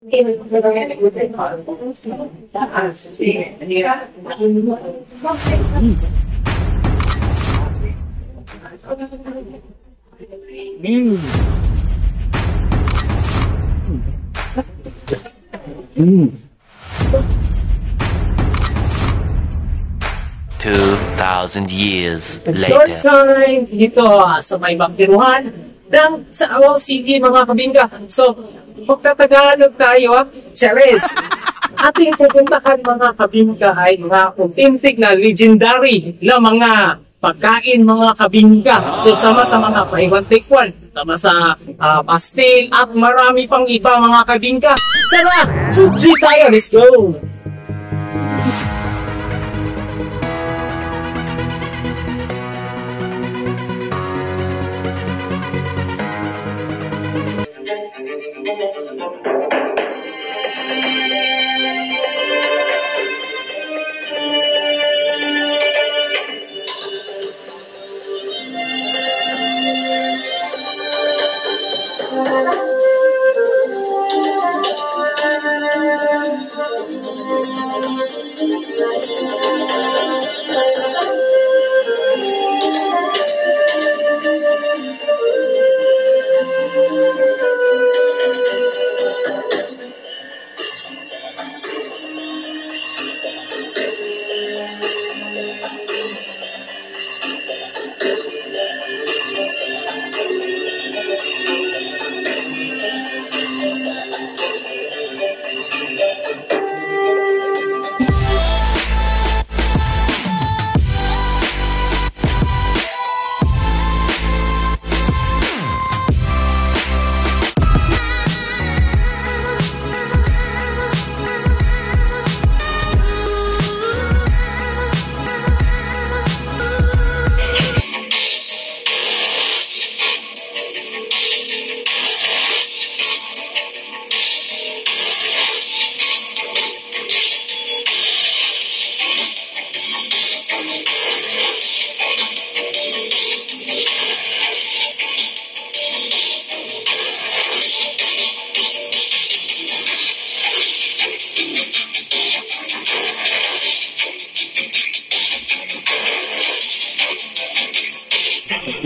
Mm. 2,000 years Short later. sign dito sa may bangkiruhan ng Davao City, mga kabingka. So, magtatagalog tayo, ah. Charis! Ating pupuntahan, mga kabingka, ay mga authentic na legendary na mga pagkain, mga kabingka. So, sama sa mga buy one take one, sama sa pastel at marami pang iba, mga kabingka. Sana, food trip tayo! Let's go!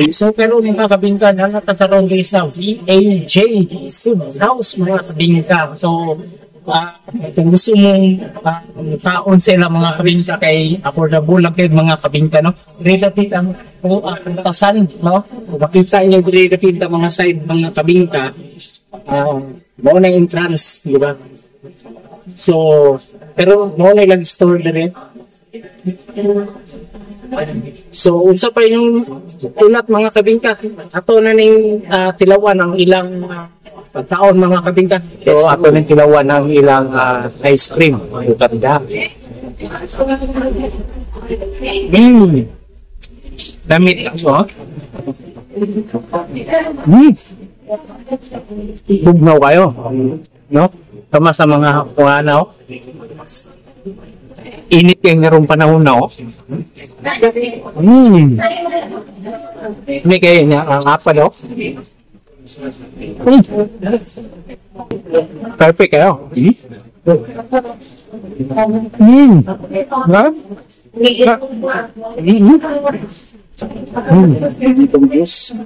So, pero mga kabingka, nakakaroon din sa VAJ Food House, mga kabingka. So, kung gusto mong kaon sila, mga kabingka, kay affordable lang kayo, mga kabingka, no? Relative ang tasan, no? Makita niyo relative ang mga side, mga kabingka, mao na entrance, di ba? So, pero mao na ilang store dire. So, unsa pa yung ulat, mga kabingka? Ato na ning tilawan ang ilang pagkaon, mga kabingka. So, ato ning tilawan ang ilang ice cream. Ganda. Mm. Damit ako. Mm. Bugnaw kayo. No? Tama sa mga kuhana. Oh. Init kay ngarong panahon na, oh. Mm. Hindi kayo niya ang apal, oh. Mm. Perfect kayo. Mm. Mm. Ha? Mm. Mm. Itong juice.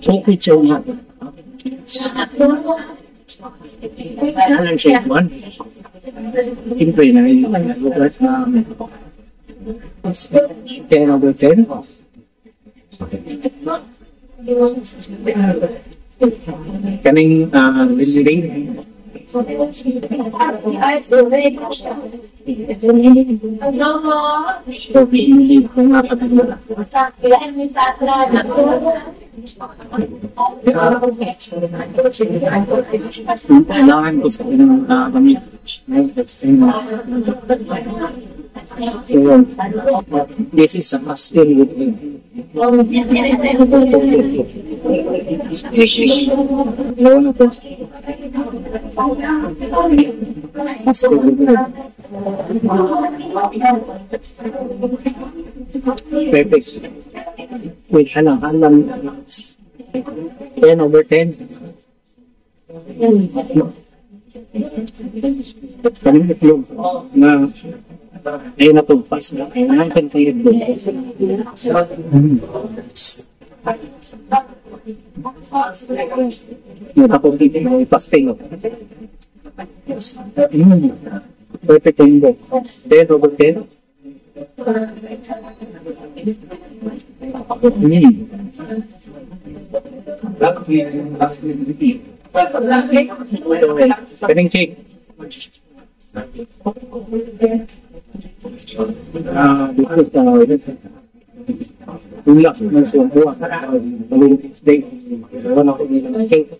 Okay, chow nga. Anong shake one? Siyempre na yun. 10 over 10. Kaning lemonade. Kailangan ko sa inang gamit. This is a pastel with me. Perfect. Wait, alang, alang. 10 over 10. No. Kaning itlog na ayun na to, pas na. Ayun na ito itlog. Tapos dito may pastel. Perfect yung itlog. 10 over 10. Kaning cake. Dito sa ulak na siya buwa sa Valentine's Day. Wala ko nilang cake.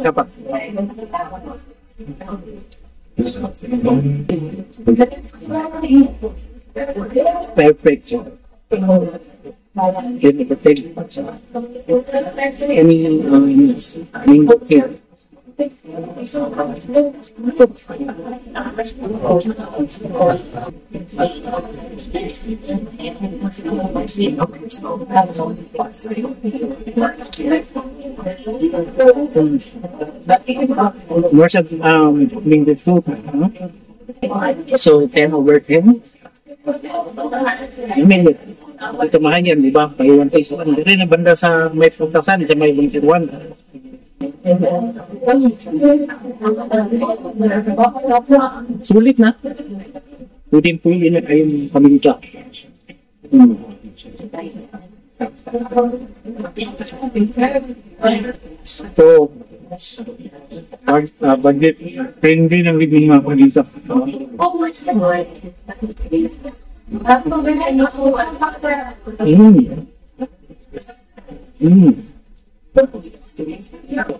Dapat. Perfect. 10 over 10. Any cake. More sa mango fruit. Huh? So 10 over 10. I mean, ito mahal yan, di ba? Paiwan tayo. Hindi rin banda sa may pagtasan, sa may Bangsiruan. Sulit na. Pwede po yun ayun paminta. So, budget friendly ng living mga paminta.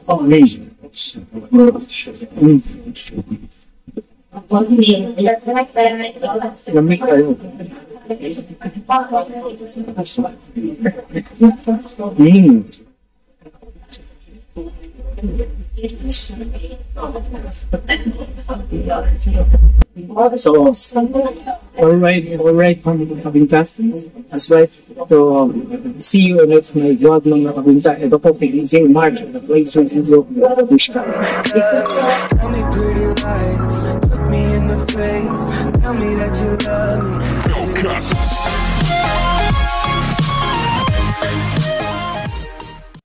Amazing. Lamig kayo. So, alright, mga kabinta. That's right. So, see you next my vlog, mga kabinta. Ito po si DJ Mark, the place of Tell me pretty lies, look me in the face, tell me that you love me.